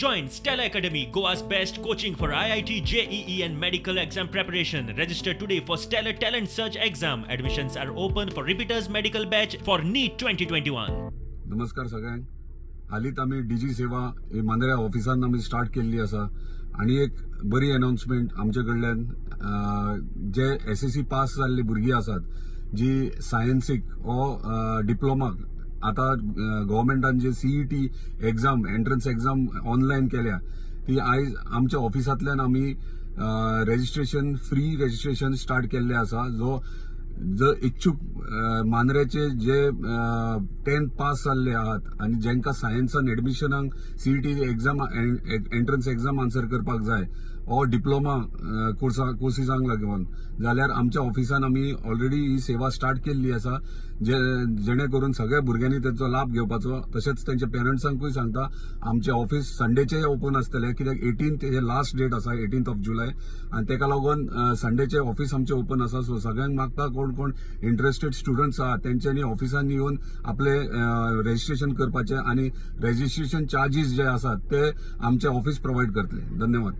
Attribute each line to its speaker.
Speaker 1: Join Stellar Academy, Goa's best coaching for IIT, JEE, and medical exam preparation. Register today for Stellar Talent Search exam. Admissions are open for repeaters medical batch for NEET 2021.
Speaker 2: नमस्कार सगळ्यांक. हालींच आमी DG सेवा ही मांद्र्या ऑफिसान आमी start केल्ली आसा आनी एक बरी अनाउन्समेंट आमचे कडल्यान, जे एसएससी पास जाल्ली भुरगीं आसात जी सायन्सीक वो डिप्लोमाक, आतां गव्हर्मेंटान जे CET exam, entrance exam online केल्या, ती आयज आमच्या ऑफिसांतल्यान आमी रजिस्ट्रेशन, फ्री रजिस्ट्रेशन स्टार्ट केल्लें आसा. जो जर इच्छूक मांद्र्याचे जे 10th पास जाल्ले आहात आनी जांकां सायन्सान एडमिशनाक CET exam, entrance exam answer करपाक जाय ओ डिप्लोमा कोर्सा कोर्सिसांक लागून जाल्यार आमच्या ऑफिसान आमी ऑलरेडी ही सेवा स्टार्ट केल्ली आसा, जे जेणे करून सगळ्या भुरग्यांनी तेचो लाभ घेवपाचो. तशेंच तेंच्या पेरंट्सांकूय सांगता, आमचें ऑफिस संडेचेय ओपन आसतलें, कित्याक 18th हे लास्ट डेट आसा, 18th of जुलय, आनी तेका लागून संडेचे ऑफिस आमचें ओपन आसा. सो सगळ्यांक मागता, कोण कोण इंट्रस्टेड स्टुडंट्स आहा तेंच्यांनी ऑफिसान येवन आपले रजिस्ट्रेशन करपाचें आनी रजिस्ट्रेशन चार्जीस जे आसात ते आमचे ऑफिस प्रोवायड करतले. धन्यवाद.